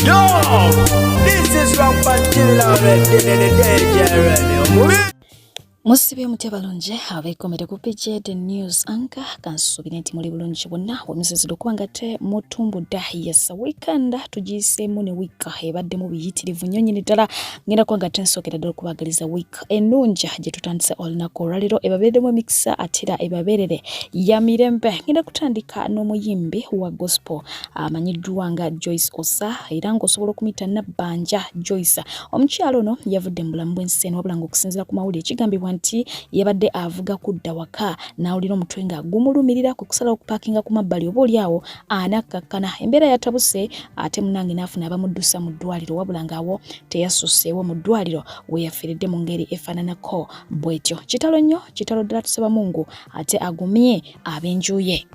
Yo, this is Rampant Omubi. Musibye mutya balungi abeekomere ku PJ The News Anchor, kansuubire nti muli bulungi bwonna wemusinzidde okuba nga te mutumbudde. Yes, weekend tugiyiseemu ne wiika ebaddemu biyitirivu nnyo nnyini ddala. Ngenda kuba nga te nsookera ddala okubaagaliza wiika ennungi gye tutandise olunaku olwaleero, ebabeeremu emikisa ate era ebabeerere ya mirembe. Ngenda kutandika n'omuyimbi wa gospel amanyiddwa nga Joyce Osa, era ng'osobola okumuyita Nabbanja Joyce. Omukyala ono yavudde mu bulamu bw'ensi eno, wabula ng'okusinziira ku mawulire kigambibwa nti yabadde avuga kudda waka n'awulira omutwe nga gumulumirira, kwe kusalawo okupaakinga ku mabbali oba oli awo anakkakkana. Embeera yatabuse ate munange n'afuna abamuddusa mu ddwaliro, wabula ng'awo teyasuseewo mu ddwaliro we yafiiridde mu ngeri efaananako bw'etyo. Kitalo nnyo, kitalo ddala. Tusaba Mungu ate agumye ab'enju ye.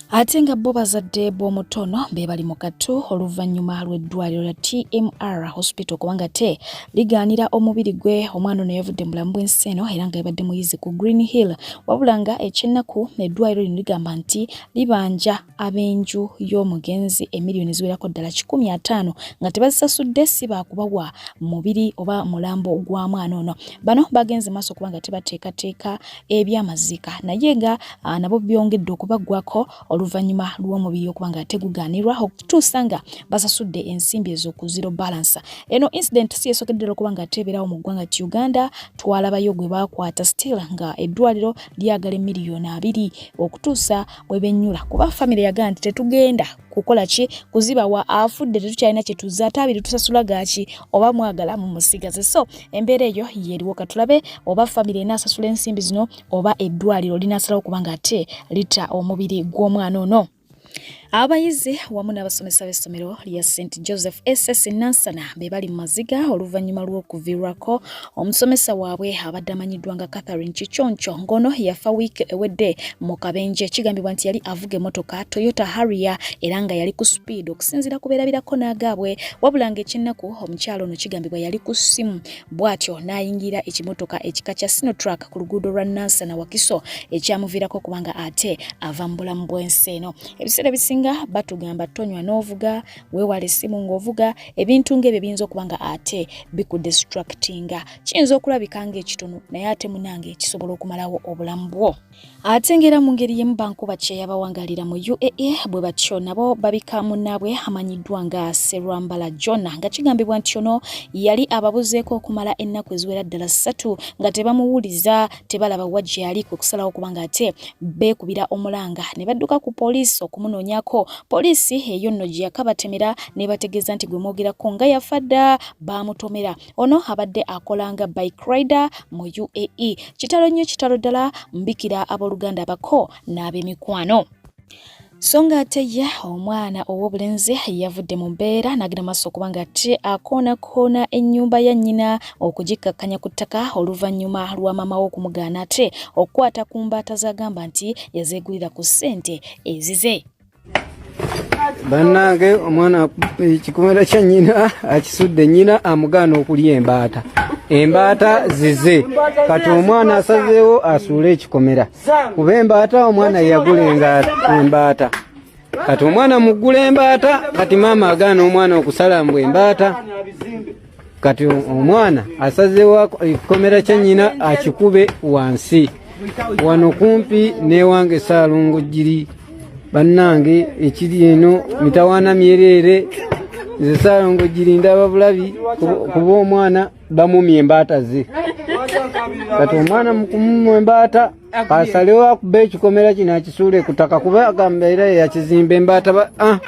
Ate nga bo bazadde b'omutono be bali mu kattu oluvannyuma lw'eddwaliro lya TMR Hospital kubanga te ligaanira omubiri gwe. Omwana ono yavudde mu bulamu bw'ensi eno era nga yabadde muyizi ku Green Hill, wabula nga ekyennaku eddwaliro lino ligamba nti libanja ab'enju y'omugenzi emiliyoni ziwerako ddala 150, nga tebazisasudde si baakubawa mubiri oba mulambo gwa mwana ono. Bano bagenze maaso kubanga tebateekateeka ebyamaziika, naye nga nabo byongedde okubaggwako oluvannyuma lw'omubiri okuba nga tegugaanirwa okutuusa nga basasudde ensimbi ezo ku zero balance. Eno incident si yesookedde ddala okuba nga tebeerawo mu ggwanga ti Uganda. Twalabayo gwe baakwata still nga eddwaliro lyagala emiliyoni 20 okutuusa bwe bennyula, kuba famire yagaa nti tetugenda kukola ki kuzibawa, afudde, tetukyalina kyetuza, ate abiri tusasula gaaki, oba mwagala mumusigaze. So embeera eyo yeriwo. Katulabe oba famire enaasasula ensimbi zino oba eddwaliro linaasalawo kubanga ate lita omubiri gw'omwana ono. Abayizi wamu n'abasomesa b'essomero lya St Joseph SS Nansana be bali mu maziga oluvannyuma lw'okuviirwako omusomesa waabwe abadde amanyiddwa nga Catherine Kiconco, ng'ono yafa wiiki ewedde mu kabenje. Kigambibwa nti yali avuga emmotoka Toyota Harrier era nga yali ku speed okusinziira ku beerabirako n'agaabwe, wabula ng'ekyennaku omukyala ono kigambibwa yali ku ssimu, bw'atyo n'ayingira ekimotoka ekika kya Sinotruck ku luguudo lwa Nansana Wakiso, ekyamuviirako kubanga ate ava mu bulamu bw'ensi eno. Ebiseera ebisinga batugamba tonywa n'ovuga, weewala essimu ng'ovuga, ebintu ng'ebyo biyinza okuba nga ate bikudistractinga. Kiyinza okulabika ng'ekitono, naye ate munange kisobola okumalawo obulamu bwo. Ate ng'era mu ngeri y'emu, bankuba kyeyabawangalira mu UAE bwe batyo nabo babika munnaabwe amanyiddwa nga Serwambala John, nga kigambibwa nti ono yali ababuzeeko okumala ennaku eziwera ddala 3 nga tebamuwuliza, tebalaba wa gyali, kwe kusalawo kubanga ate beekubira omulanga ne badduka ku poliisi okumunoonyako. Poliisi eyo nno gye yakabatemera n'ebategeeza nti gwe mwogerako nga yafa dda, baamutomera. Ono abadde akola nga bike rider mu UAE. Kitalo nnyo, kitalo ddala. Mbikira abooluganda bako n'ab'emikwano. So nga ate ye omwana ow'obulenzi yavudde mu mbeera n'agenda maaso okuba nga ate akoonakoona ennyumba ya nnyina okugikkakkanya ku ttaka, oluvannyuma lwa maama we okumugaana ate okukwata ku mbaata z'agamba nti yazeegulira ku ssente ezize. Bannange, omwana ekikomera kya nnyina akisudde. Nnyina amugaana okulya embaata, embaata zize. Kati omwana asazeewo asuule ekikomera kuba embaata omwana yagula embaata. Kati omwana muggula embaata, kati maama agaana omwana okusala mbu embaata. Kati omwana asazeewo ekikomera kya nnyina akikube wansi wano kumpi n'ewange Saalongo Giri. Bannange, ekiri eno mitawaana myereere. Nze Saalongo Giri ndaba bulabi kuba omwana bamumya embaata ze. Kati omwana mukumumwa embaata asalewo akuba ekikomera kino akisuule ku ttaka, kuba agamba era yakizimba embaata. Ah.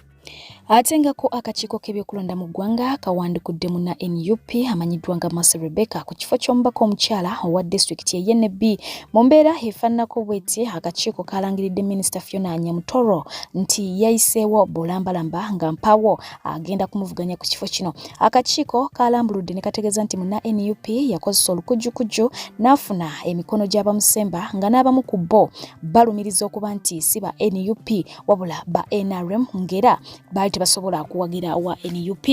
Ate nga ko akakiiko k'ebyokulonda mu ggwanga kawandikudde munna NUP amanyiddwa nga Mercy Rebecca ku kifo ky'omubaka omukyala owa disitulikiti ey'e Nebbi. Mu mbeera efaananako bweti, akakiiko kalangiridde Minisita Fiona Nyamutoro nti yayiseewo bulambalamba nga mpawo agenda kumuvuganya ku kifo kino. Akakiiko kalambuludde ne kategeeza nti munna NUP yakozesa olukujjukujju n'afuna emikono gy'abamusemba, nga n'abamu ku bo balumiriza okuba nti si ba NUP wabula ba NRM, ng'era baali tebasobola kuwagira wa NUP.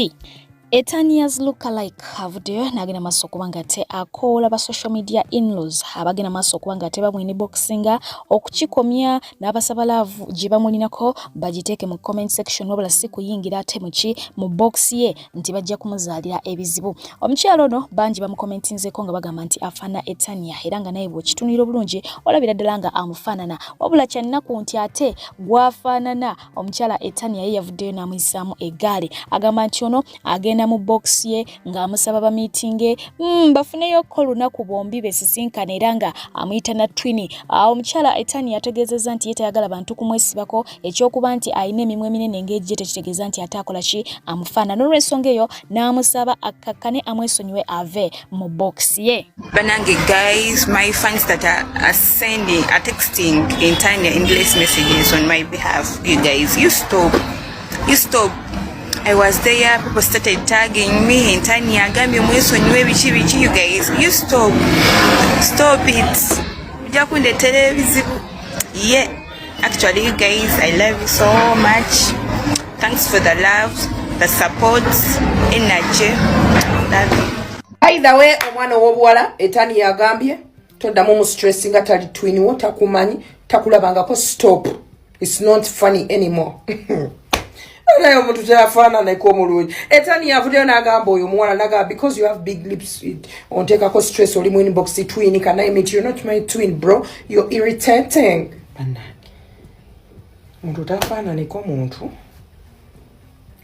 Etania's lookalike avuddeyo n'agenda maaso okuba nga ate akoola ba social media inlaws abagenda maaso okuba nga ate bamwiniboxinga okukikomya n'abasaba laavu gye bamulinako bagiteeke mu comment section wabula si kuyingira ate muki mu box ye nti bajja kumuzaalira ebizibu. Omukyala ono bangi bamukomentinzeeko nga bagamba nti afaana Etania era nga naye bw'okitunulira obulungi olabira ddala nga amufaanana wabula kyannaku nti ate gwafaanana Omukyala Etania ye yavuddeyo n'amuyisaamu eggaali agamba nti ono agenda mu box ye ng'amusaba bamiitinge bafuneyokko olunaku bombi besisinkane era nga amuyita na twini. Omukyala Etania yategeezezza nti ye tayagala bantu kumwesibako ekyokuba nti alina emimwa eminene ng'egye tekitegeeza nti ate akola ki amufaana n'olwensonga eyo n'amusaba akkakkane amwesonyiwe ave mu box ye. Banange guys, my fans that are sending, are texting in tiny endless messages on my behalf, you guys, you stop. You stop. I was there, people started tagging me in tiny agambye mwesonyiwe biki biki, you guys, you stop. Stop it. Ujja kundetera ebizibu. Yeah. Actually, you guys, I love you so much. Thanks for the love, the support, energy. Love you. By the way, omwana ow'obuwala Etani yagambye toddamu mu stress nga tali twin wo, takumanyi, takulabangako, stop, it's not funny anymore. Naye omuntu teyafaananako omulungi. Etani yavuddeyo n'agamba oyo omuwala nagamba because you have big lips onteekako stress, oli mu inbox twin, can I meet you? You're not my twin bro, you're irritating. Bannange, omuntu tafaananeko muntu.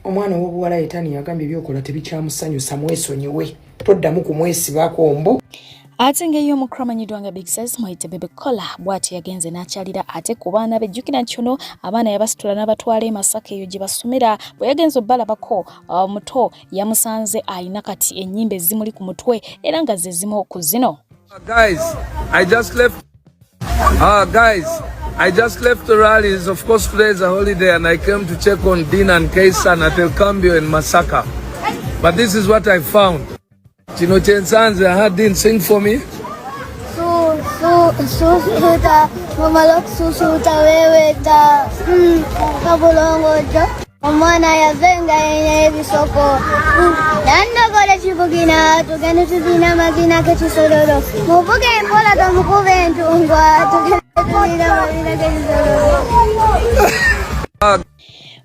Omwana ow'obuwala Etani yagambye ebyokola tebikyamusanyusa, mwesonyiwe, toddamu kumwesibako mbu. Ate ng'eyo omukulu amanyiddwa nga Big Size Mwayite Bebe Cola bw'atyo yagenze n'akyalira ate ku baana be. Jjukira nti ono abaana yabasitula n'abatwala e Masaka eyo gye basomera. Bwe yagenze obbalabako, omuto yamusanze alina kati ennyimba ezimuli ku mutwe era nga ze zimu ku zino. Guys, I just left. Guys, I just left the rallies. Of course, today is a holiday, and I came to check on Dean and Kaysan at El Cambio in Masaka. But this is what I found. Kino kyensanze, I had Dean sing for me. Su su susuta mamalok susuta weweta kabulongojo omwana yavenga yenye ebisoko yannogole kibugina tugende tuzina amazina kekisololo muvuge empola tomukuba entungwa tugende tuzina amazina kekisololo.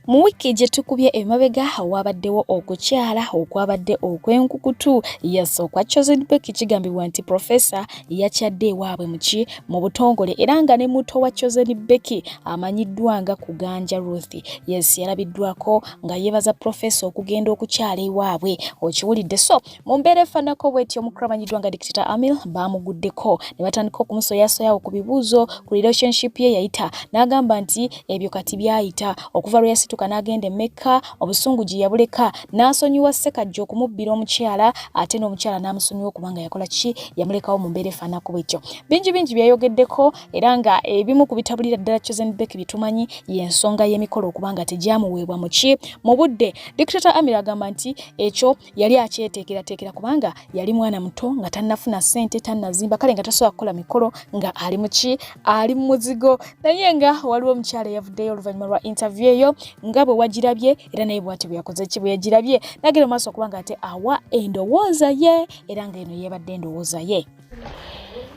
Mu wiiki gye tukubye emabega wabaddewo okukyala okwabadde okw'enkukutu, yes, okwa Chosen Becky. Kigambibwa nti Profesa yakyadde ewaabwe muki mu butongole era nga ne muto wa Chosen Becky amanyiddwa nga Kuganja Ruth, yes, yalabiddwako nga yeebaza Profesa okugenda okukyala ewaabwe. Okiwulidde? So mu mbeera efaanako bwetyo, omukulu amanyiddwa nga Dictator Amil baamuguddeko ne batandika okumusoyasoyawo ku bibuuzo ku relationship ye yayita n'agamba nti ebyo kati byayita okuva lwe yasituka n'agenda e Mecca, obusungu gye yabuleka n'asonyiwa Ssekajja okumubbira omukyala ate n'omukyala n'amusonyiwa okubanga yakola ki, yamulekawo mu mbeera efaanako bwetyo. Bingi bingi byayogeddeko era nga ebimu ku bitabulira ddala Chosen Becky byetumanyi y'ensonga y'emikolo okubanga tegyamuweebwa muki mu budde. Dictator Amir agamba nti ekyo yali akyeteekerateekera kubanga yali mwana muto nga tannafuna ssente, tannazimba, kale nga tasobola kukola mikolo nga ali muki, ali mu muzigo. Naye nga waliwo omukyala eyavuddeyo oluvannyuma lwa interview eyo nga bwe wagirabye era naye bw'ati bwe yakoze ki bwe yagirabye n'agenda mu maaso okuba nga ate awa endowooza ye era nga eno yeebadde endowooza ye.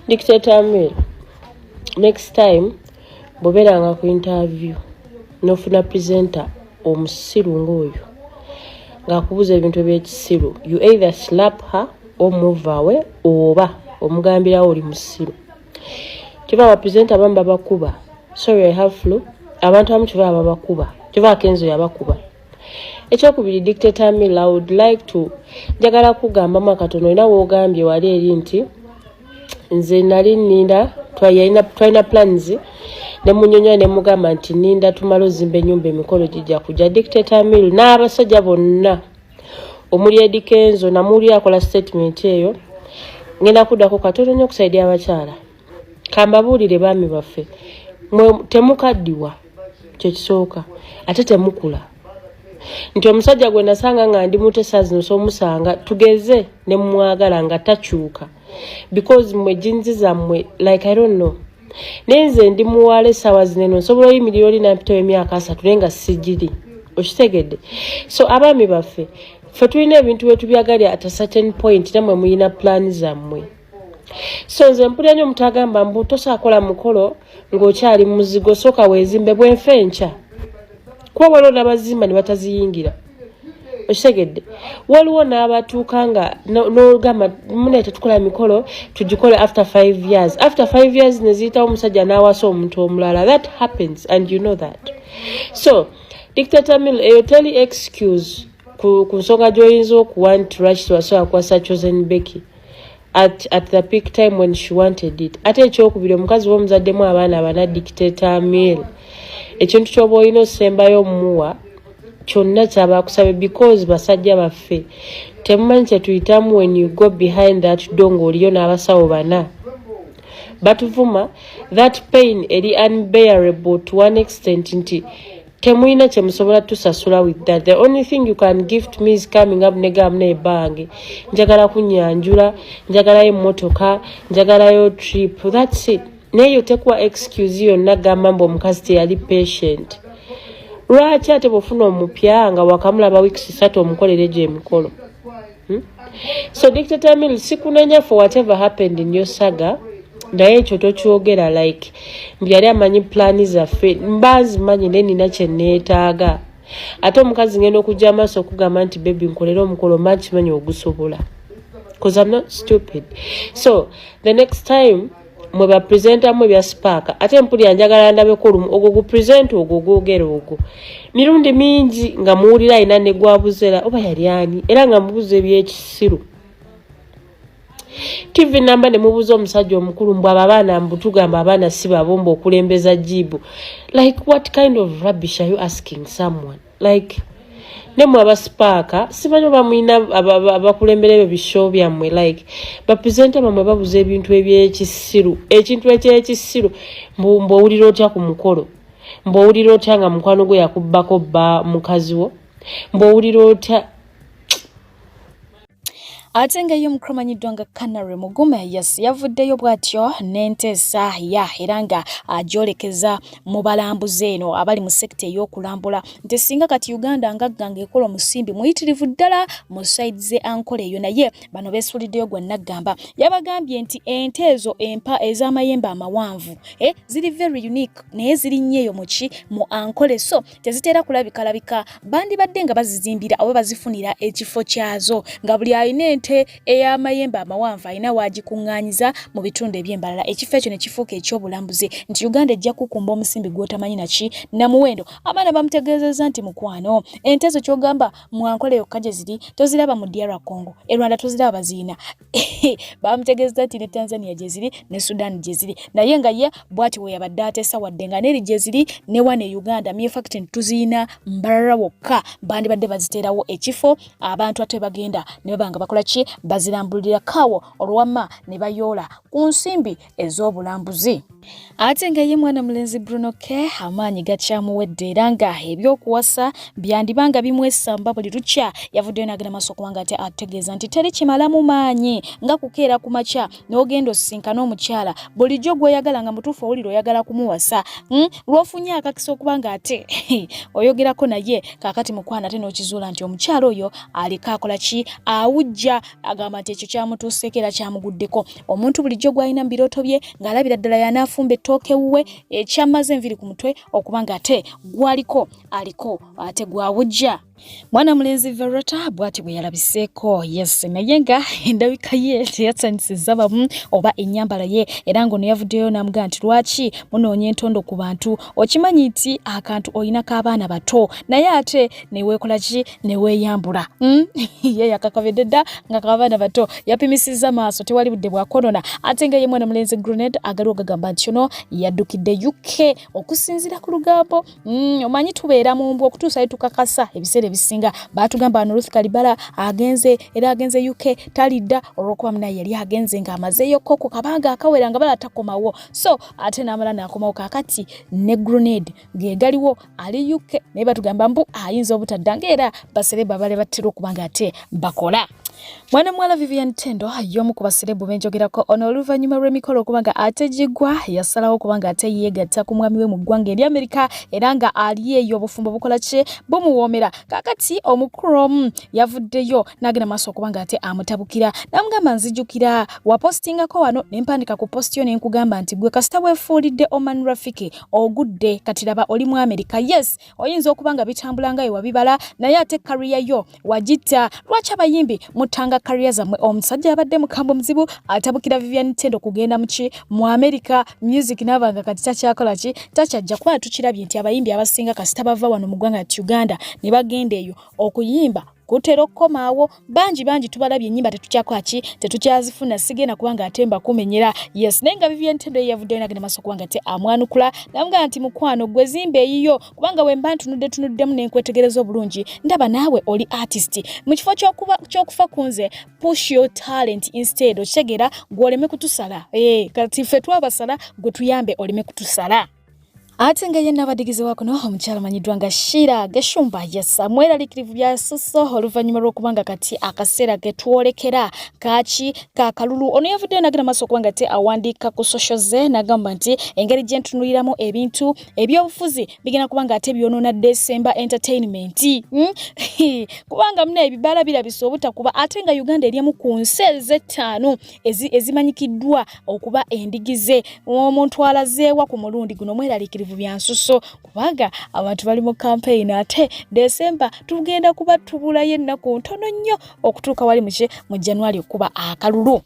Dictator Amir, next time bw'obeeranga ku interview n'ofuna presenter omusiru ng'oyo ng'akubuuza ebintu ebyekisiru, you either slap her or move away oba omugambirawo oli musiru. Kiva abapresenter abamu babakuba. Sorry, I have flu. Abantu abamu kiva babakuba, kiva Akenzo yabakuba. Ekyokubiri, Dictator Amir, I would like to njagala kugambamu akatono. Olina woogambye wali eri nti nze nali nninda twalina plans ne munyonyola ne mugamba nti nninda tumale ozimba ennyumba, emikolo gijja kujja. Dictator Amir n'abasajja bonna omuli Eddy Kenzo namuwulira akola statement eyo. Ngenda kuddako katono nnyo okusaidia abakyala. Kambabuulire, baami baffe, mwe temukaddiwa, kyekisooka, ate temukula nti omusajja gwe nasanga nga ndi muto esaazi zino somusanga tugeze ne mumwagala nga takyuka because mwe genes zammwe, like, I don't know, naye nze ndi muwala essaawa zino eno nsobola oyimirira oli nampitawo emyaka 30 naye nga sigiri. Okitegedde? So abaami baffe Ffe tulina ebintu bwetubyagalya at a certain point, namwe muyina plan zammwe. So nze mpulira nnyo omuntu agamba mbu tosaakola mukolo ng'okyali mu muzigo, sooka weezimbe. Bwenfa enkya, kuba waliwo n'abazimba ne bataziyingira, okitegedde? Waliwo n'abatuuka nga n'ogamba mune tetukola mikolo, tugikole after 5 years. After 5 years neziyitawo, omusajja n'awasa omuntu omulala. That happens and you know that. So Dictator Mill, eyo teri excuse ku nsonga gy'oyinza okuwa nti lwaki tewasobola kuwasa Chosen Becky at the peak time when she wanted it. Ate ekyokubiri, omukazi womuzaddemu abaana bana, Dictator Mill, ekintu kyoba olina osembayo omuwa kyonna kyabakusabe, because basajja baffe temumanyi kyetuyitamu. When you go behind that door ng'oliyo n'abasawo bana batuvuma, that pain eri unbearable to one extent nti temulina kyemusobola tusasula with that. The only thing you can gift me is coming up negamu nebange, njagala kunyanjula, njagalayo emmotoka, njagalayo trip, that's it. Naye tekuwa excuse yonna gamba mbu omukazi teyali patient. Lwaki ate bwofuna omupya nga wakamulaba weeks 3 omukolere gyo emikolo, So Dictator Mill, sikunenya for whatever happened in your saga, naye ekyo tokyogera like mbu yali amanyi pulaani zaffe. Mba nzimanyi, naye nina kye neetaaga. Ate omukazi ngenda okujja amaaso okugamba nti, "Baby, nkolere omukolo," mba nkimanyi ogusobola, because I'm not stupid. So the next time mwe bapresentamu ebya Spark, ate mpulira njagala ndabeko olumu ogwo gupresenta ogwo gwogera ogwo mirundi mingi nga muwulira alina ne gwabuzera oba yali ani, era nga mubuuza ebyekisiru TV namba ne mubuuza omusajja omukulu mbu abo abaana, mbu tugamba abaana si babo, mbu okulembeza jibu. Like, what kind of rubbish are you asking someone? Like, ne mwe abasipaaka, simanyi oba mulina abakulembera ebyo bishow byammwe. Like, bapresenta bamwe babuza ebintu ebyekisiru, ekintu ekyekisiru, mbu owulira otya ku mukolo, mbu owulira otya nga mukwano gwe yakubbako bba mukazi wo, mbu owulira otya. Ate nga ye omukulu amanyiddwa nga Canary Mugume, yes, yavuddeyo bw'atyo n'enteesa ya era nga agyolekeza mu balambuzi eno abali mu sector ey'okulambula nti singa kati Uganda ngagga ng'ekola omusimbi muyitirivu ddala mu side ze Ankole eyo, naye bano beesuuliddeyo gwa naggamba. Yabagambye nti ente ezo empa ez'amayembe amawanvu, ziri very unique, naye ziri nnyo eyo muki mu Ankole, so tezitera kulabikalabika. Bandibadde nga bazizimbira oba bazifunira ekifo kyazo, nga buli alina ente ey'amayembe amawanvu alina waagikuŋŋaanyiza mu bitundu eby'embalala, ekifo ekyo ne kifuuka ekyobulambuzi, nti Uganda ejja kukumba omusimbi gw'otamanyi naki namuwendo. Abaana bamutegeezezza nti, "Mukwano, ente ezo kyogamba mu Ankole yokka gye ziri, toziraba mu DR Congo, e Rwanda toziraba baziina?" Bamutegeezezza nti ne Tanzania gye ziri, ne Sudan gye ziri, naye nga ye bw'ati we yabadde ateesa, wadde nga n'eri gye ziri, ne wano e Uganda mere fact nti tuziyina Mbarara wokka, bandibadde baziteerawo ekifo abantu ate bagenda ne baba nga bakola ki, bazirambulira kaawo, olwamma ne bayoola ku nsimbi ez'obulambuzi. Ate nga ye mwana mulenzi Bruno K amaanyi gakyamuwedde, era nga ebyokuwasa byandiba nga bimwesamba buli lukya. Yavuddeyo n'agenda maaso okubanga ate ategeeza nti teri kimalamu maanyi nga kukeera ku makya n'ogenda osisinkana omukyala bulijjo gw'oyagala, nga mutuufu owulira oyagala kumuwasa, Lw'ofunye akakisa okuba nga ate oyogerako naye, kaakati mukwano, ate n'okizuula nti omukyala oyo aliko akola ki, awujja. Agamba nti ekyo kyamutuuseeko era kyamuguddeko. Omuntu bulijjo gw'alina mu birooto bye ng'alabira ddala y'anaafumba ettooke wuwe, ekyamaze enviiri ku mutwe, okuba nga ate gwaliko aliko ate gwawujja. Mwana mulenzi Verota bw'ati bwe yalabiseeko, yes, naye nga endabika ye teyasanyusizza bamu oba ennyambala ye, era ng'ono yavuddeyo n'amugamba nti, "Lwaki munoonya entondo ku bantu? Okimanyi nti akantu olina k'abaana bato, naye ate neweekola ki, neweeyambula?" Ye yakakabedde dda nga k'abaana bato, yapimisizza maaso, tewali budde bwakonona. Ate nga ye mwana mulenzi Grenade agaliwo gagamba nti ono yaddukidde UK okusinziira ku lugambo. Omanyi tubeera mu mbwa okutuusa tukakasa. Ebiseera ebisinga baatugamba wano Ruth Kalibala agenze, era agenze UK, talidda, olw'okuba munaye yali agenze ng'amazeeyo koko kabanga akawera nga bala takomawo, so ate n'amala n'akomawo. Kaakati ne Grenade ge galiwo ali UK, naye batugamba mbu ayinza obutadda, ng'era basereba bale batera okuba nga ate bakola. Mwana muwala Vivian Tendo y'omu ku baserebu benjogerako ono oluvannyuma lw'emikolo okuba nga ate gigwa yasalawo okuba nga ate yeegatta ku mwami we mu ggwanga erya Amerika era nga ali eyo obufumbo bukola ki bumuwoomera. Kaakati omukulu omu yavuddeyo n'agenda maaso okuba nga ate amutabukira n'amugamba nzijukira wapositingako wano ne mpandika ku positi yo ne nkugamba nti gwe kasita weefuulidde Oman Rafiki ogudde kati laba oli mu Amerika. Yes, oyinza okuba nga bitambula nga webabibala naye ate kariya yo wagitta. Lwaki abayimbi muttanga kariya zammwe? Omusajja abadde mukambwe muzibu atabukira Vivian Tendo kugenda muki mu America music naaba nga kati takyakola ki takyajja kuba tukirabye nti abayimbi abasinga kasita bava wano mu ggwanga lya Uganda ne bagenda eyo okuyimba kutera okukomaawo bangi bangi tubalabye ennyimba tetukyakola ki tetukyazifuna sigenda kubanga ate mbakumenyera. Yes, naye nga Vivian Tendo ye yavuddeyo nagenda maaso kubanga ate amwanukula namugamba nti mukwano gwe zimba eyiyo kubanga wemba ntunudde tunuddemu nenkwetegereza obulungi ndaba naawe oli artist mu kifo ky'okufa ku nze push your talent instead okitegeera gwe oleme kutusala. Kati ffe twabasala gwe tuyambe oleme kutusala. Ate nga ye nabadigize wa kuno omukyala amanyiddwa nga Sheila Gashumba yes mweraliikirivu bya suso oluvannyuma lw'okuba nga kati akaseera ke twolekera kaaki kakalulu. Ono yavuddeyo nagenda maaso okuba nga te awandiika ku social ze n'agamba nti engeri gye ntunuuliramu ebintu ebyobufuzi bigenda kuba nga ate byonoona December entertainment. Kubanga muna ebibaala birabisa obutakuba ate nga Uganda erimu ku nsi ez'ettaano ezimanyikiddwa okuba endigize. Omuntu alazeewa ku mulundi guno mweraliikirivu bya nsuso kubanga abantu bali mu campaign ate December tugenda kuba tubulayo ennaku ntono nnyo okutuuka wali muki mu January okuba akalulu.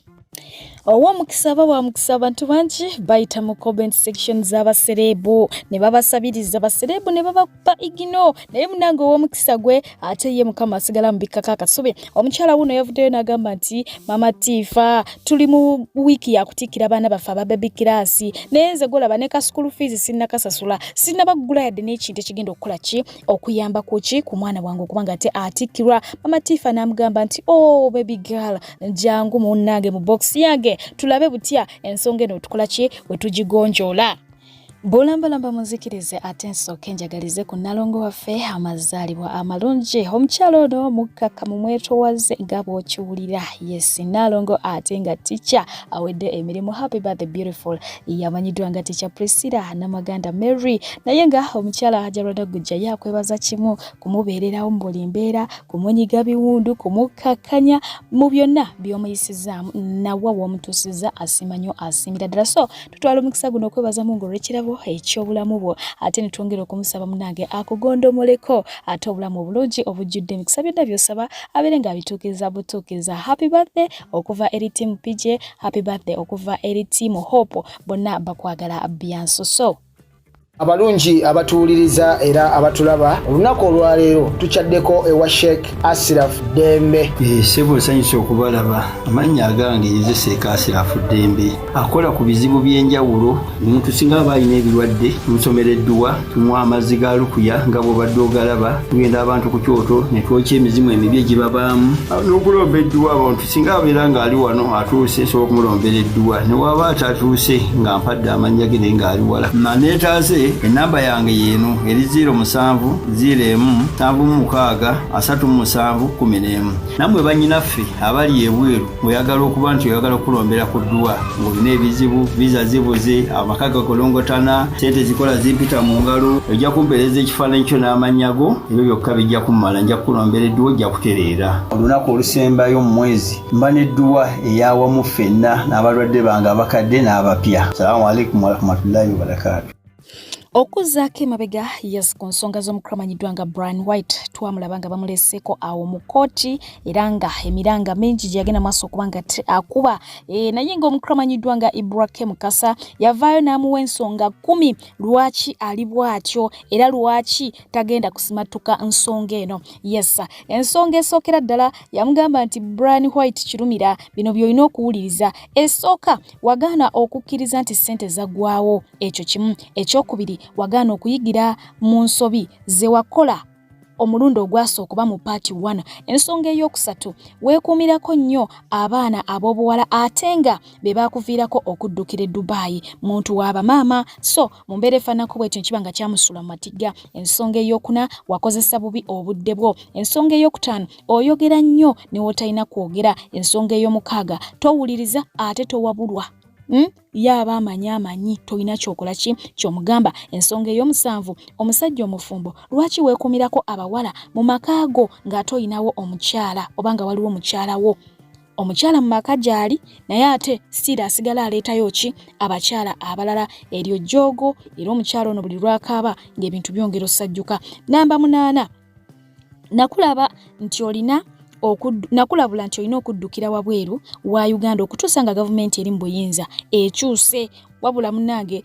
Ow'omukisa aba wa mukisa abantu bangi bayita mu comment section z'abasereebu ne babasabiriza basereebu ne babakuba igino naye munange ow'omukisa gwe ate ye Mukama asigala mu bikkako akasubi. Omukyala wuno yavuddeyo n'agamba nti Mama Tifa tuli mu wiiki ya kutikkira baana baffe aba baby class naye nze gwolaba ne ka school fees sinnakasasula sinnabagula yadde n'ekintu ekigenda okukola ki okuyamba ku ki ku mwana wange okuba nga ate atikkirwa. Mama Tifa n'amugamba nti oh baby girl jangu munnange mu box yange tulabe butya ensonga eno tukola ki we tugigonjoola. Bulambalamba munzikirize ate nsooke njagalize ku Nalongo waffe amazaalibwa amalungi. Omukyala ono mukkakkamu mwetowaze nga bw'okiwulira. Yes, Nalongo ate nga ticca awedde emirimu. Happy birthday beautiful. Yamanyiddwa nga ticca Priscilla Namaganda Mary naye nga omukyala Hajarah Gujja yakwebaza kimu kumubeererawo mu buli mbeera, kumunyiga biwundu, kumukkakkanya mu byonna by'omuyisizaamu nawa w'omutuusizza asiima nnyo asiimira ddala. So tutwala omukisa guno okwebaza Mungu olw'ekirabo eky'obulamu bwo ate ne twongera okumusaba munange akugondomoleko ate obulamu obulungi obujjudde emikisa byonna by'osaba abeere ng'abituukiriza butuukiriza. Happy birthday okuva eri team PJ, happy birthday okuva eri team Hope, bonna bakwagala byansuso. Abalungi abatuwuliriza era abatulaba olunaku olwaleero tukyaddeko ewa Sheikh Asiraf Ddembe. Ssebo nsanyuse okubalaba. Amannya agange nze Sheikh Asiraf Ddembe, akola ku bizibu by'enjawulo. Omuntu singa aba alina ebirwadde tumusomera edduwa, tumuwa amazzi ga lukuya nga bw'obadde ogalaba, tugenda abantu ku kyoto ne twokya emizimu emibi egibabaamu n'okulomba edduwa. Abantu singa abeera ng'ali wano atuuse nsobola okumulombera edduwa, ne waba atatuuse nga mpadde amannya ge naye ng'ali wala. Neetaase ennamba yange yeeno eri 07 01 76 37 11. Nammwe bannyinaffe abali ebweru ng'oyagala okuba nti oyagala okulombera ku dduwa ng'olina ebizibu, viza zibuze, amaka gakolongotana, ssente zikola zimpita mu ngalo, ojja kumpeereza ekifaananyi kyo n'amannya go, ebyo byokka bijja kummala, nja kukulombera edduwa ojja kutereera. Olunaku olusembayo mu mwezi mba n'edduwa ey'awamu ffenna n'abalwadde bange abakadde n'abapya. Salaamu alaikum warahmatullahi wabarakaatu. Okuzzaako emabega yes ku nsonga z'omukulu amanyiddwa nga Brian White twamulaba nga bamuleseeko awo mu kkooti era nga emiranga mingi gye yagenda maaso okuba nga akuba naye ng'omukulu amanyiddwa nga Ibrahim Mukasa yavaayo n'amuwa ensonga 10 lwaki ali bw'atyo era lwaki tagenda kusimattuka nsonga eno. Yes, ensonga esookera ddala yamugamba nti Brian White Kirumira bino by'olina okuwuliriza. Esooka, wagaana okukkiriza nti ssente zaggwawo, ekyo kimu. Ekyokubiri, wagaana okuyigira mu nsobi ze wakola omulundi ogwasooka oba mu paati 1. Ensonga ey'okusatu, weekuumirako nnyo abaana ab'obuwala ate nga be baakuviirako okuddukira e Dubai. Muntu wa bamaama, so mu mbeera efaananako bwetyo kiba nga kyamusuula mu matigga. Ensonga ey'okuna, wakozesa bubi obudde bwo. Ensonga ey'okutaano, oyogera nnyo ne w'otalina kwogera. Ensonga ey'omukaaga, towuliriza ate towabulwa. Ye aba amanyi amanyi tolina kyokola ki kyomugamba. Ensonga ey'omusanvu, omusajja omufumbo lwaki weekuumirako abawala mu maka go ng'ate olinawo omukyala oba nga waliwo mukyala wo? Omukyala mu maka gy'ali naye ate sitiira asigala aleetayo ki abakyala abalala. Eryo jjoogo era omukyala ono buli lw'akaaba ng'ebintu byongera osajjuka. Namba 8, nakulaba nti olina nakulabula nti olina okuddukira wabweru wa Uganda okutuusa nga gavumenti eri mu buyinza ekyuse. Wabula munnange,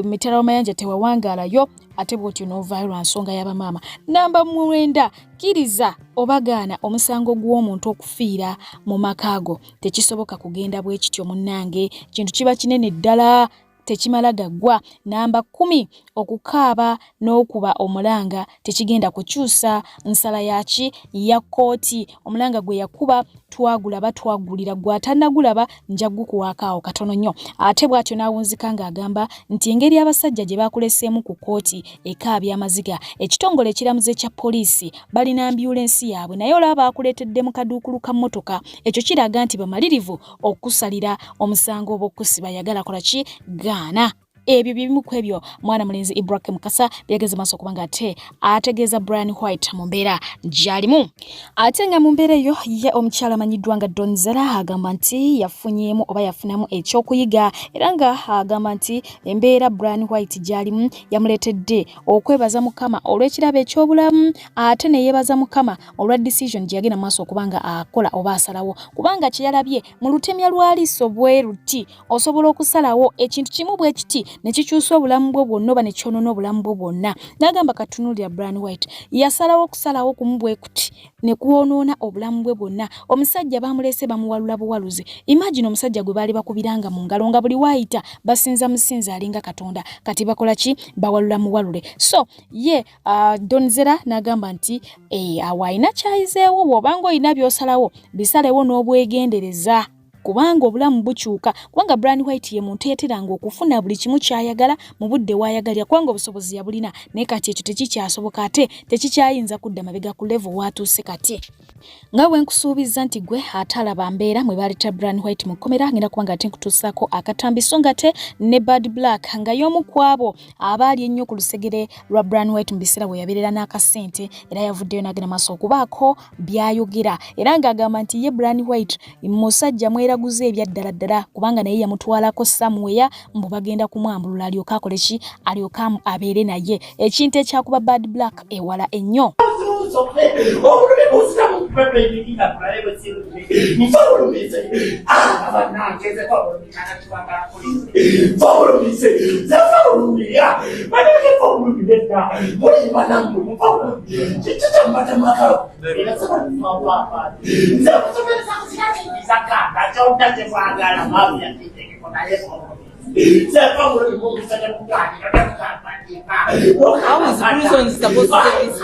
mitala w'amayanja tewawangaalayo ate bw'otyo n'ovaayo lwa nsonga y'abamaama. Namba 9, kkiriza oba gaana omusango gw'omuntu okufiira mu maka go. Tekisoboka kugenda bwe kityo munnange, kintu kiba kinene ddala tekimala gaggwa. Namba 10, okukaaba n'okuba omulanga tekigenda kukyusa nsala yaki ya kkooti. Omulanga gwe yakuba twagulaba twagulira, gwe atannagulaba nja gukuwaako awo katono nnyo. Ate bw'atyo n'awunzika ng'agamba nti engeri abasajja gye baakuleseemu ku kkooti ekaabya amaziga. Ekitongole ekiramuzi ekya poliisi balina ambyulensi yaabwe naye olaba baakuleetedde mu kaduukulu ka mmotoka, ekyo kiraga nti bamalirivu okukusalira omusango oba okukusiba. Yagala kola ki gaana. Ebyo bye bimu ku ebyo mwana mulenzi Ibrahim Mukasa byageze maaso okuba nga ate ategeeza Brian White mu mbeera gy'alimu. Ate nga mu mbeera eyo ye omukyala amanyiddwa nga Donzella agamba nti yafunyeemu oba yafunamu ekyokuyiga era nga agamba nti embeera Brian White gy'alimu yamuleetedde okwebaza Mukama olw'ekirabo eky'obulamu ate ne yeebaza Mukama olwa decision gye yagenda maaso okuba nga akola oba asalawo, kubanga kye yalabye mu lutemya lwa liiso bwe luti osobola okusalawo ekintu kimu bwe kiti ne kikyusa obulamu bwo bwonna oba ne kyonoona obulamu bwo bwonna. N'agamba katunuulira Brian White yasalawo okusalawo kumu bwe kuti ne kwonoona obulamu bwe bwonna. Omusajja bamuleese bamuwalula buwaluzi. Imagine omusajja gwe baali bakubiranga mu ngalo nga buli waayita basinza musinza alinga Katonda, kati bakola ki? Bawalula muwalule. So ye Donzella n'agamba nti awo alina kyayizeewo, bw'obanga olina by'osalawo bisalewo n'obwegendereza kubanga obulamu bukyuka, kubanga Brian White ye muntu eyateranga okufuna buli kimu ky'ayagala mu budde w'ayagalira kubanga obusobozi yabulina, naye kati ekyo tekikyasoboka ate tekikyayinza kudda mabega ku level w'atuuse kati. Nga bwe nkusuubizza nti gwe atalaba mbeera mwe baleeta Brian White mu kkomera, ngenda kuba nga ate nkutuusaako akatambi so nga ate ne Bad Black nga y'omu ku abo abaali ennyo ku lusegere lwa Brian White mu biseera bwe yabeerera n'akasente, era yavuddeyo n'agenda maaso okubaako by'ayogera era ng'agamba nti ye Brian White musajja mweraguza ebya ddala ddala kubanga naye yamutwalako somewhere mbu bagenda kumwambulula alyoke akole ki, alyoke abeere naye, ekintu ekyakuba Bad Black ewala ennyo. How is prison supposed to take this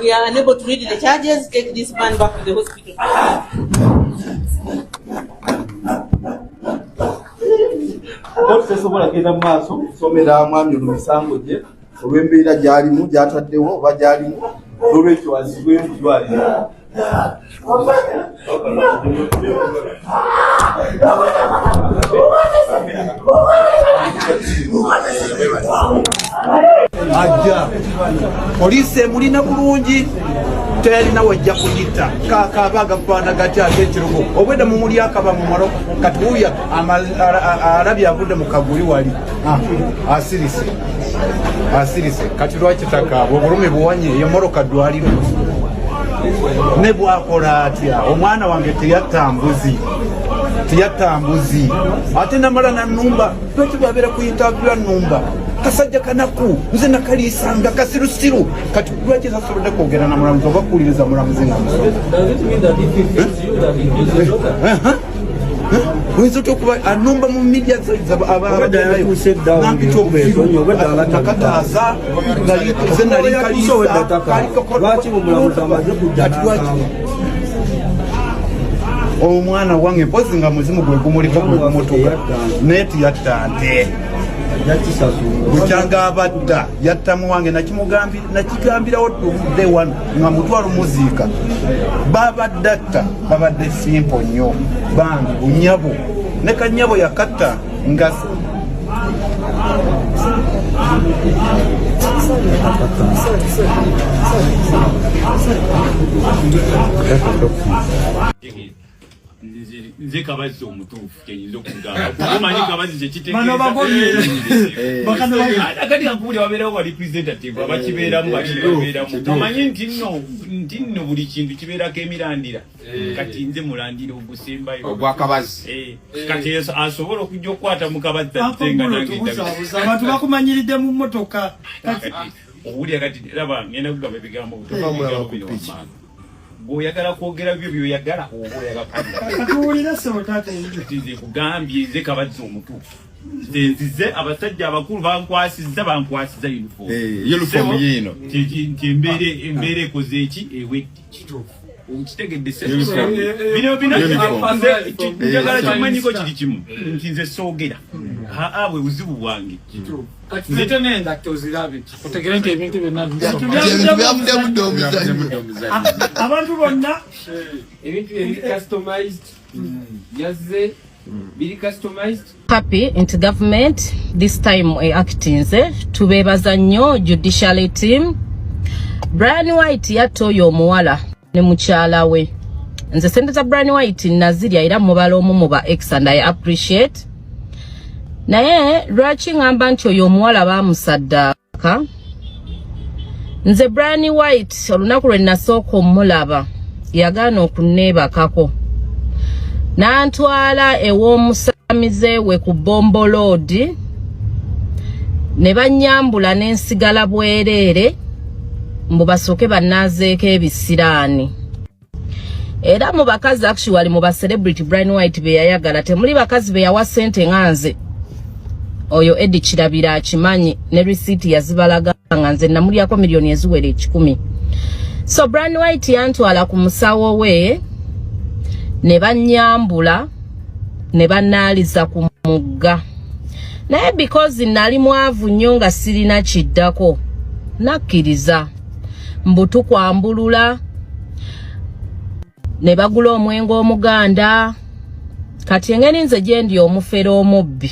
We are unable to read the charges. Take this man back to the hospital. Kkooti tesobola genda mu maaso kusomera mwami ono misango gye olw'embeera gy'alimu gy'ataddewo oba gy'alimu n'olwekyo azibwe mu ddwaliro. Ajja poliisi emulina bulungi terina wejja kuyita kakaaba agafaana gatya ate ekirogo obwedda mumuli akaba mumalo kati wuya alabye avudde mu kaguli wali asirise asirise kati lwaki takaaba obulumi buwanye eyo moroka ddwaliro ne bwakola atya omwana wange teyatta mbuzi teyatta mbuzi ate namala nanumba lwaki bwabeera ku interview anumba kasajja kanaku nze nakaliisanga kasirusiru kati lwaki tasobodde kwogera na mulamuzi oba kuwuliriza mulamuzi nga musomo. Oyinza otya okuba anumba mu media abagendayo nampita obusiru nakataaza nze nali kaliisa kati lwaki omwana wange mpozi nga muzimu gwe gumuliko gwe gumutuga naye tiyatta nte bukyanga abadda yatta muwange nakigambirawo day one nga mutwalo muziika babadde atta babadde simple nnyo bambi bunyabo ne kanyabo yakatta nga Nze kabazzi omutuufu kyenyinza okugamba kuba omanyi kabazzi kyekitegeezakati kankubuli wabeerawo ba representative abakibeeramu bakibeeramu omanyi nti nno nti nno buli kintu kibeerako emirandira eh. Kati nze mulandira ogusembayo ogwakabazzi eh. Kati asobola okujja okukwata mu kabazzi ate nga nange abantu bakumanyiridde mu mmotoka. Owulira kati raba ngenda kugamba ebigambo ebigambo bino wammanga. Gweoyagala kwogera byo byoyagala oba oyagala nze kugambye nze kabazzi omutuufu nze nzize abasajja abakulu bankwasizza bankwasizza uniform eh, yiino nti embeera ekoze eki ewedde okitegedde bino bino njagala kyomanyiko kiri kimu nti nze soogera aa bwe buzibu bwange. Nzete n'engatto ozirabe otegere nti ebintu byonna abantu bonna ebintu biri customized yazze biri customized. Happy nti government this time eactinze, tubeebaza nnyo judiciary team. Brian White yatta oyo omuwala ne mukyala we. Nze sente za Brian White nazirya era mubala omu mu ba ex and I appreciate. Naye lwaki ŋŋamba nti oyo omuwala baamusaddaaka? Nze Brian White olunaku lwe nasooka omulaba yagaana okunneebakako n'antwala ew'omusamize we ku bomboloodi ne bannyambula ne nsigala bwereere mbu basooke bannaazeeko ebisiraani. Era mu bakazi actually mu ba celebrity Brian White be yayagala temuli bakazi be yawa ssente nga nze. Oyo Eddie Kirabira akimanyi ne receipt yazibalaga nga nze namulyako miliyoni eziwera 100. So Brian White yantwala ku musawo we ne bannyambula ne bannaaliza ku mugga, naye because nali mwavu nnyo nga sirina kiddako nakkiriza mbu tukwambulula ne bagula omwenge omuganda. Kati engeri nze gye ndi omufere omubbi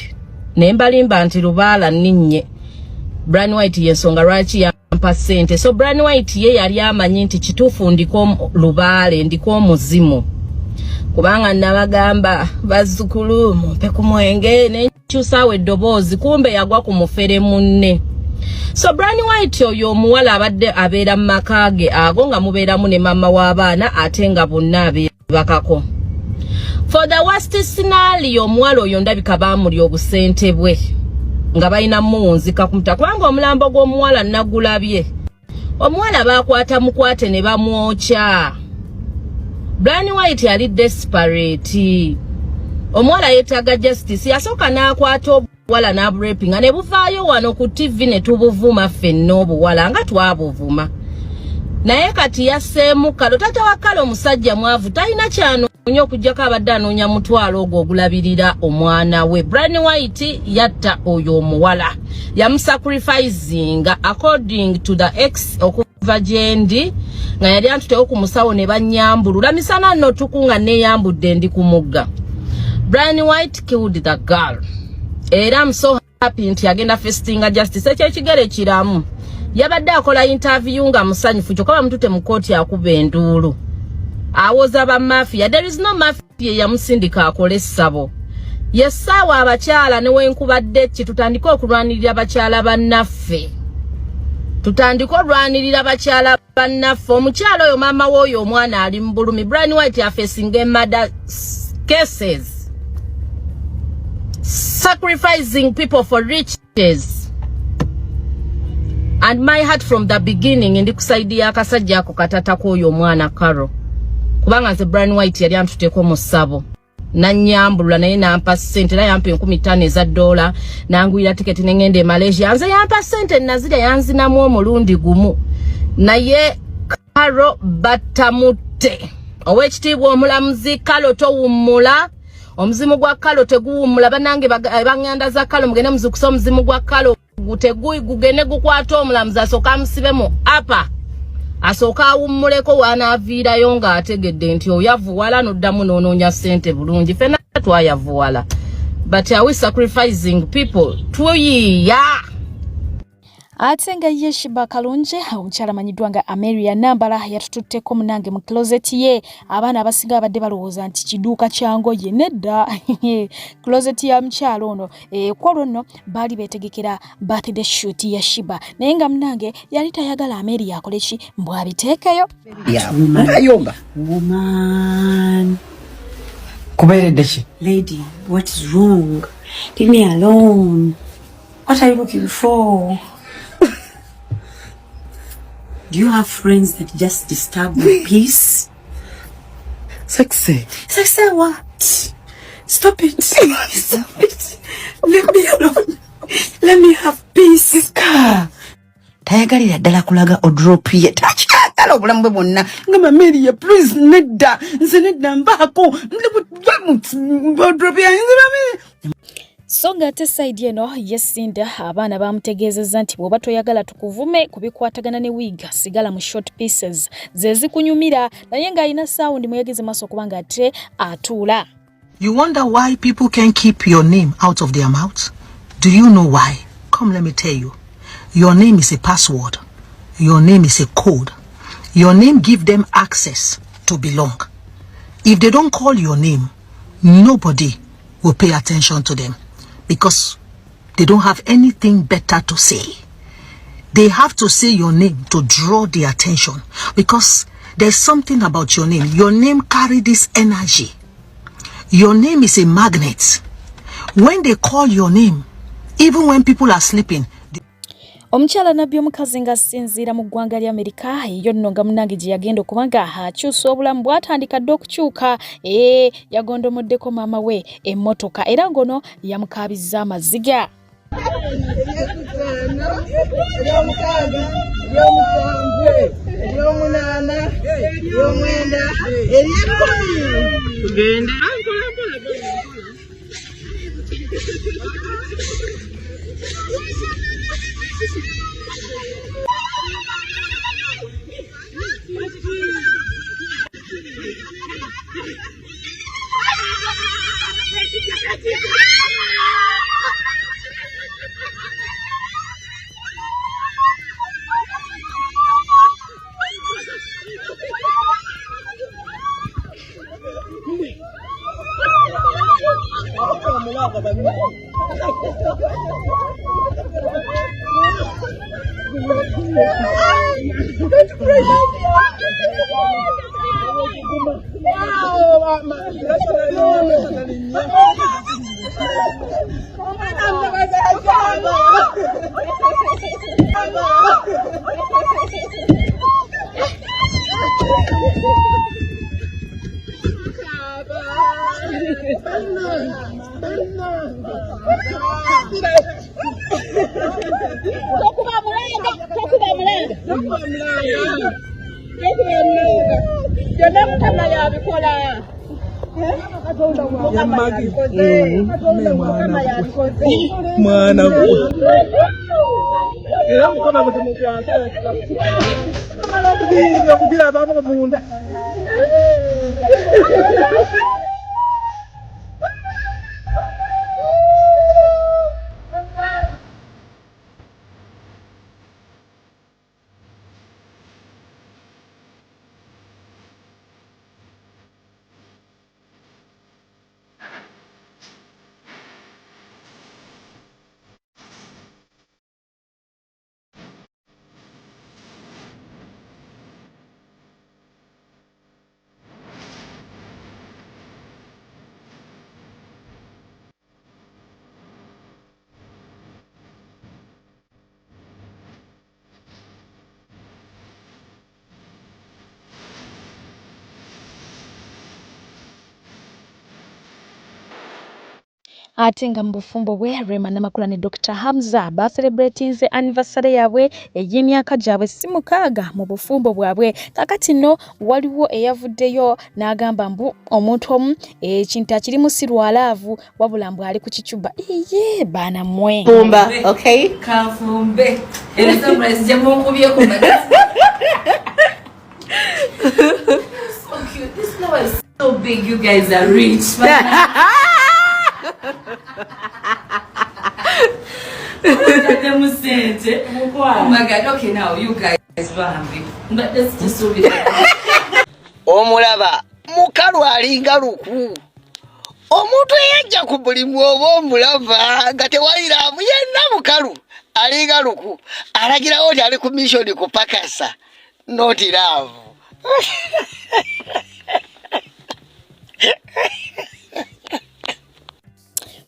ne mbalimba nti lubaala nninnye Brian White y'ensonga lwaki yampa ssente. So Brian White ye yali amanyi nti kituufu ndiko lubaale, ndiko omuzimu, kubanga nabagamba bazzukulu mumpe ku mwenge ne nkyusaawo eddoboozi, kumbe yagwa ku mufere munne. So Brian White oyo omuwala abadde abeera mu maka ge ago nga mubeeramu ne maama w'abaana ate nga bonna abeebakako. For the worst scenario, omuwala oyo ndabika baamulya obusente bwe nga balina muwunzika kumuta, kubanga omulambo gw'omuwala nagulabye. Omuwala baakwata mukwate ne bamwokya. Brian White yali desperate. Omuwala yeetaaga justice. Yasooka n'akwata obuwala n'aburepinga ne buvaayo wano ku TV ne tubuvuma ffenna obuwala nga twabuvuma. Naye kati yasseemu kalo. Taata wa kalo omusajja mwavu talina kyanoonya okuggyako abadde anoonya mutwalo ogwo ogulabirira omwana we. Brian White yatta oyo omuwala, yamusacrificinga according to the ex okuva gyendi nga yali antutewo ku musawo ne bannyambulula misana nno tuku nga neeyambudde ndi ku mugga. Brian White killed the girl era I'm so happy nti agenda facinga justice. Ekyo ekigere kiramu yabadde akola interview nga musanyufu, kyokka bamutute mu kooti akuba enduulu awoza ba mafia. There is no mafia yamusindika akole essabo. Yessaawa abakyala newenkubadde ki tutandike okulwanirira bakyala bannaffe, tutandike olwanirira bakyala bannaffe. Omukyala oyo maama w'oyo omwana ali mu bulumi. Brian White afacinga murder cases, sacrificing people for riches, and my heart from the beginning ndi ku side y'akasajja ako katatako oyo omwana Caro, kubanga nze Brian White yali antuteko mu ssabo. Nanyambulula naye nampa ssente, era yampa 5000 eza dola, nangwira tiketi nengenda e Malaysia. Nze yampa ssente nazirya, yanzinamu omulundi gumu. Naye Karo batamutte. Owekitiibwa omulamuzi Karo towummula. Omuzimu gwa Karo teguwummula. Bannange banganda za Karo, mugende muzukuse omuzimu gwa Karo. Gutegui gugende gukwata omulamuzi asooka amusibe mu apa, asooka awummuleko w'anaaviirayo ng'ategedde nti oyavuwala n'oddamu n'onoonya ssente bulungi. Ffenna twayavuwala, but are we sacrificing people? Tuyiiya. Ate nga ye Shiba Kalungi, omukyala amanyiddwa nga Ameria Nambala, yatututteko munange mu closet ye. Abaana abasinga babadde balowooza nti kiduuka kya ngoye, nedda, closet ya mukyala ono. Kwolwo nno baali beetegekera birthday shoot ya Shiba, naye nga munange yali tayagala Ameria akole ki, mbu abiteekeyo. Ayomba. Woman. Kubeeredde ki? Lady, what is wrong? Leave me alone. What are you looking for? Do you have friends that just disturb your peace? Sexy. Sexy what? Stop it. Stop it. Leave me alone. Let me have peace. Ka. Tayagalira ddala kulaga odrop ye. Takyagala obulamu bwe bwonna. Nga Mamelia, please, nedda. Nze nedda mbaako. Odrop yange nze Mamelia. So ng'ate sayidi eno ye Cinda, abaana bamutegeezezza nti bw'oba toyagala tukuvume ku bikwatagana ne wiiga, sigala mu short pieces ze zikunyumira, naye ng'alina saawundi mweyageze maaso okuba ng'ate atuula. You wonder why people can't keep your name out of their mouths? Do you know why? Come, let me tell you. Your name is a password. Your name is a code. Your name gives them access to belong. If they don't call your name, nobody will pay attention to them because they don't have anything better to say. They have to say your name to draw the attention because there's something about your name. Your name carries this energy. Your name is a magnet. When they call your name, even when people are sleeping, Omukyala Nabbi omukazi ng'asinziira mu ggwanga lya Amerika, eyo nno nga munnange gye yagenda okuba nga akyusa obulamu, bw'atandika dda okukyuka. Yagondomoddeko maama we emmotoka era ng'ono yamukaabizza amaziga. Mwana Ate nga mu bufumbo bwe Rema Namakula ne Dokita Hamza baserebuletinze anniversary yaabwe ey'emyaka gyabwe si mukaaga mu bufumbo bwabwe. Kakati nno waliwo eyavuddeyo n'agamba mbu omuntu omu ekintu akirimu si lwa laavu wabula mbu ali ku kicuba. Iye baana mmwe. Fumba, okay? Kanfumbe. Era surprise gye munkubye ku So cute. This flower is so big. You guys are rich. Oh my God. Okay, now you guys bambi. But let's just do it. Omulaba mukalu alinga luku. Omuntu eyajja ku mulimu oba omulaba nga tewali laavu yenna mukalu alinga luku alagirawo nti ali ku missoni kupakasa not love.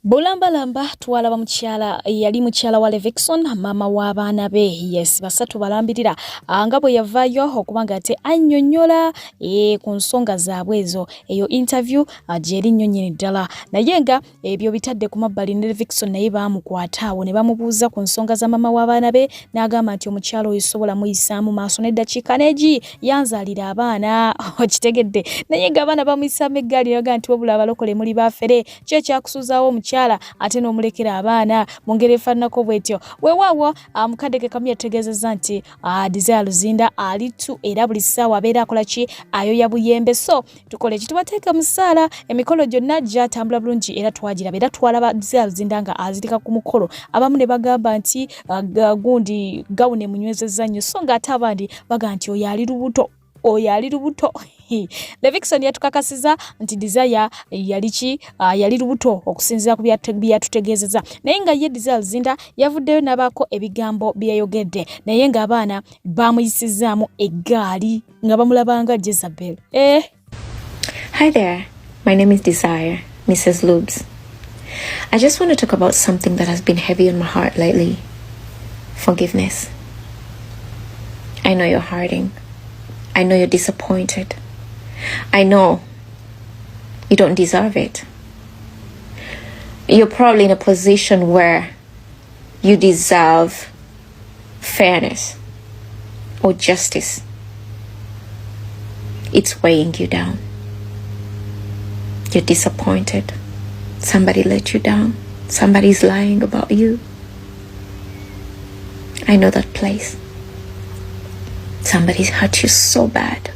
Bulambalamba twalaba mukyala yali mukyala wa Levixone maama w'abaana be yes basatu balambirira ah, nga bwe yavaayo okuba nga ate annyonnyola eh, ku nsonga zaabwe ezo eyo interview ah, gyeri nnyo nnyini ddala naye nga ebyo bitadde ku mabbali ne Levixone naye baamukwata awo ne bamubuuza ku nsonga za maama w'abaana be n'agamba nti omukyala oyo sobola muyisaamu maaso n'eddakiika n'egi yanzaalira abaana okitegedde naye nga abaana bamuyisaamu eggaali naga nti wabula abalokole muli bafere ki ekyakusuuzaawo omukyala ate n'omulekera abaana mu ngeri efaananako bwetyo weewaawo ah, mukadde ke kamu yategeezezza nti ah, Desire Luzinda ali tu era buli ssaawa abeera akola ki ayoya buyembe so tukole ki tubateeke mu ssaala emikolo gyonna gyatambula bulungi era twagiraba era twalaba Desire Luzinda nga azirika ku mukolo abamu ne bagamba nti ah, gundi gawuni emunywezezza nnyo so ng'ate abandi bagamba nti oyo ali lubuto oyo ali lubuto Levixone yatukakasiza nti Desire yali ki uh, yali lubuto okusinziira ku byatutegeezeza naye nga ye Desire Luzinda yavuddeyo n'abaako ebigambo bye yayogedde naye ng'abaana baamuyisizaamu eggaali nga bamulabanga Jezebel eh. Hi there, my name is Desire, Mrs. Lubes. I just want to talk about something that has been heavy on my heart lately. Forgiveness. I know you're hurting. I know you're disappointed. I know you don't deserve it. You're probably in a position where you deserve fairness or justice. It's weighing you down. You're disappointed. Somebody let you down. Somebody's lying about you. I know that place. Somebody's hurt you so bad.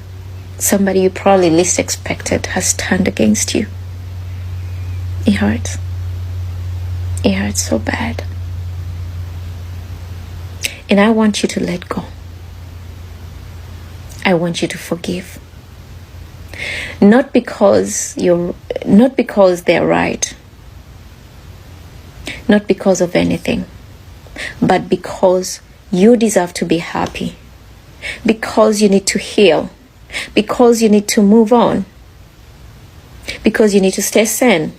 Somebody you probably least expected has turned against you. It hurts. It hurts so bad. And I want you to let go. I want you to forgive. Not because you're not because they're right. Not because of anything, but because you deserve to be happy. Because you need to heal. Because you need to move on. Because you need to stay sane.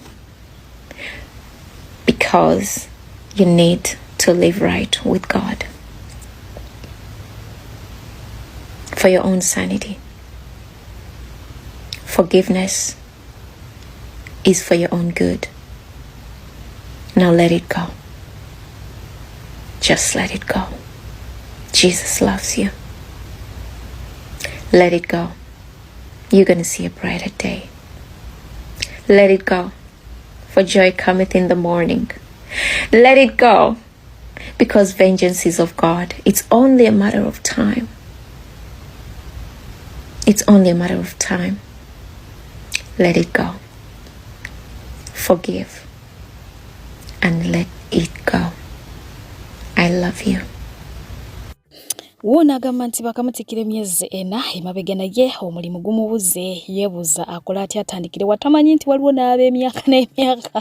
Because you need to live right with God. For your own sanity. Forgiveness is for your own good. Now let it go. Just let it go. Jesus loves you. Let it go. You're going to see a brighter day. Let it go, for joy cometh in the morning. Let it go, because vengeance is of God. It's only a matter of time. It's only a matter of time. Let it go. Forgive and let it go. I love you. Wuuno agamba nti bakamutikkira emyezi ena emabega naye omulimu gumubuze yeebuuza akola atya atandikire watamanyi nti waliwo n'ab'emyaka n'emyaka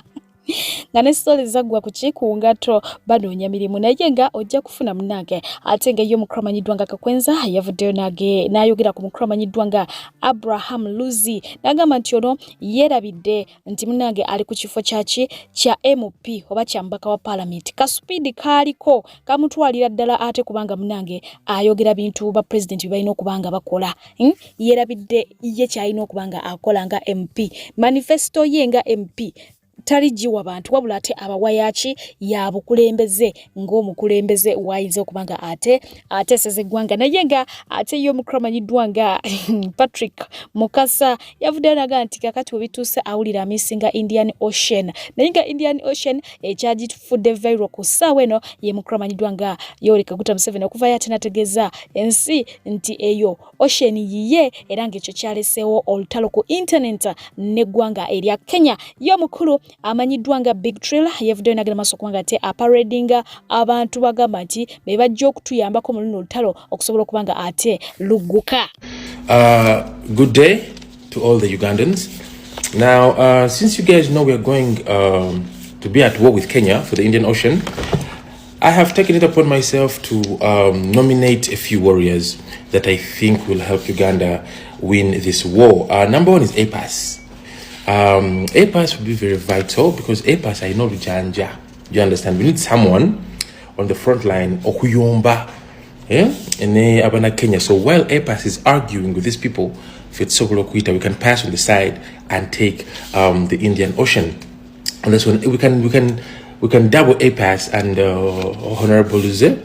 nga ne sitole zaggwa ku ki ku ngatto banoonya mirimu naye nga ojja kufuna munnange ate nga ye omukulu amanyiddwa nga Kakwenza yavuddeyo n'ayogera ku mukulu amanyiddwa nga Abraham Luzzi n'agamba nti ono yeerabidde nti munnange ali ku kifo kyaki kya MP oba kya mubaka wa palamenti kasupiidi kaaliko kamutwalira ddala ate kubanga munange ayogera bintu ba president byebalina okuba nga bakola hmm? Yerabidde ye kyalina okuba nga akola nga MP manifesto ye nga MP Tali giwa bantu wabula ate abawa yaki ya bukulembeze ng'omukulembeze wayinza okuba nga ate ateeseza eggwanga. Naye nga ate ye omukulu amanyiddwa nga Patrick Mukasa yavuddeyo naga nti kakati webituuse awulira amisinga Indian Ocean, naye nga Indian Ocean ekyagifudde viral ku ssaawa eno ye mukulu amanyiddwa nga Yoweri Kaguta Museveni okuvayo ate nategeeza ensi nti eyo Ocean yiye era ng'ekyo kyaleseewo olutalo ku internet n'eggwanga erya Kenya. Ye omukulu amanyiddwa nga Big Trill yevuddeyo nagenda maaso okuba nga ate aparedinga abantu bagamba nti be bajja okutuyambako mu luno olutalo okusobola okuba nga ate lugguka. Good day to all the Ugandans. Now, since you guys know we are going to be at war with Kenya for the Indian Ocean, I have taken it upon myself to nominate a few warriors that I think will help Uganda win this war. Number one is APAS. APAS will be very vital because APAS, I know Rujanja. You understand? We need someone on the front line, okuyomba, yeah? Ne abana Kenya. So while APAS is arguing with these people, if it's we can pass on the side and take the Indian Ocean. And this one, we can double APAS and Honorable Luze.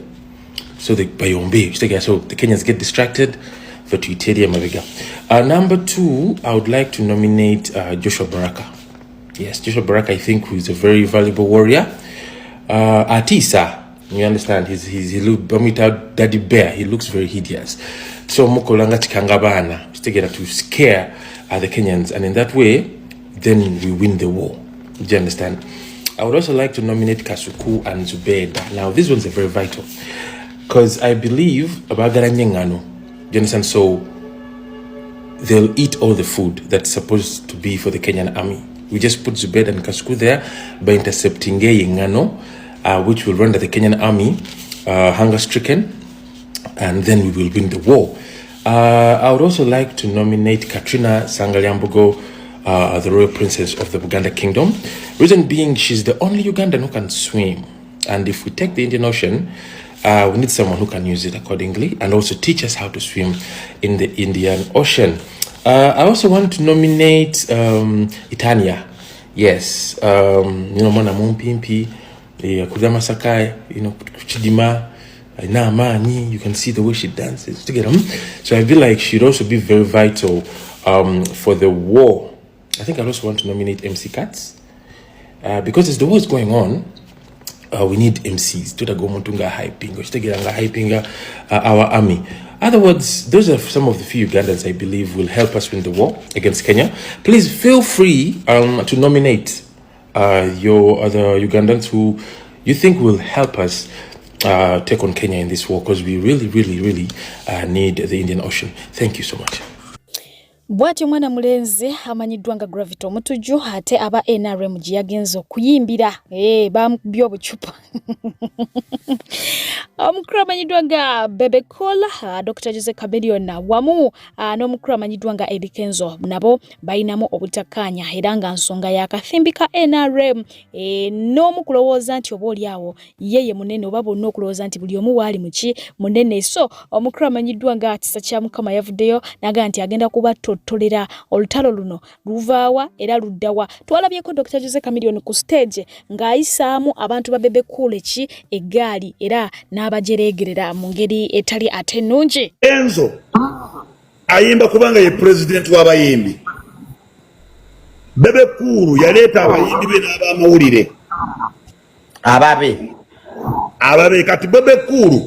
So the Bayombe, so the Kenyans get distracted for Tuiteria Mabega. Number two, I would like to nominate Joshua Baraka. Yes, Joshua Baraka, I think, who is a very valuable warrior. Atisa, you understand, he look Daddy Bear, he looks very hideous. So Mukolanga Chikangabana, together to scare the Kenyans, and in that way, then we win the war. Do you understand? I would also like to nominate Kasuku and Zubeda. Now, these ones are very vital because I believe about Do you understand? So they'll eat all the food that's supposed to be for the Kenyan army. We just put Zubeda and Kasuku there by intercepting Ngano, which will render the Kenyan army hunger stricken, and then we will win the war. I would also like to nominate Katrina Ssangalyambogo, the royal princess of the Buganda Kingdom. Reason being, she's the only Ugandan who can swim. And if we take the Indian Ocean, we need someone who can use it accordingly and also teach us how to swim in the Indian Ocean. I also want to nominate Itania. Yes, you know, Mwana Mumpimpi, Kudama Sakai, you know, Kuchidima, Naamani, you can see the way she dances together. So I feel like she'd also be very vital for the war. I think I also want to nominate MC Katz because as the war is going on, we need MCs. Tutago omuntu nga hyping, nga hyping our army. Other words, those are some of the few Ugandans I believe will help us win the war against Kenya. Please feel free to nominate your other Ugandans who you think will help us take on Kenya in this war, because we really, really, really need the Indian Ocean. Thank you so much. Bw'atyo omwana mulenzi amanyiddwa nga Gravity Omutujju ate aba NRM gye yagenze okuyimbira, bamukubye obucupa. Omukulu amanyiddwa nga Bebe Cool, Dr Jose Chameleone wamu n'omukulu amanyiddwa nga Eddy Kenzo nabo balinamu obutakkaanya, era nga nsonga y'akathimbi ka NRM, n'omu kulowooza nti oba oli awo ye ye munene, oba bonna okulowooza nti buli omu waali muki munene. So omukulu amanyiddwa nga Kisa kya Mukama yavuddeyo n'agamba nti agenda kubattottolera olutalo luno luvaawa era luddawa. Twalabyeko Dr Jose Chameleone ku stage ng'ayisaamu abantu ba Bebe Cool ki eggaali era n'abajereegerera mu ngeri etali ate ennungi. Enzo ayimba kubanga ye pulezidenti w'abayimbi. Bebe Cool yaleeta abayimbi be n'abamawulire ababe. Kati Bebe Cool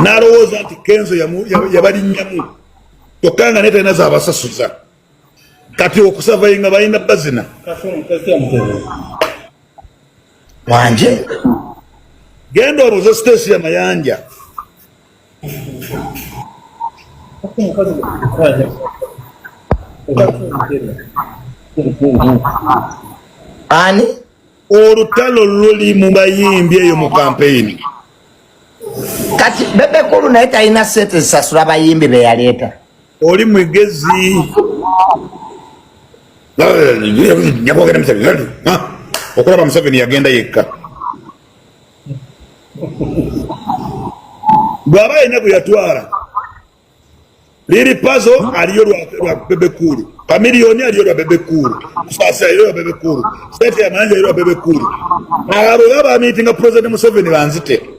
n'alowooza nti Kenzo yabalinnyamu, kyokka nga naye talina zaabasasuza. Kati okusavayinga balina bazina. Wanje. Genda obuuze Stecia Mayanja. Ani? Olutalo luli mu bayimbi eyo mu kampeyini. Kati Bebe Cool naye talina sente zisasula bayimbi be yaleeta. Oli mwigezi nyakwogera Museveni, okulaba Museveni yagenda yekka, bw'aba yena bwe yatwala. Liri Pazo aliyo lwa Bebe Cool, Chameleone aliyo lwa Bebe Cool, Kusasi aliyo lwa Bebe Cool, Sete ya Manja aliyo lwa Bebe Cool. Abo baba meeting President Museveni banzite.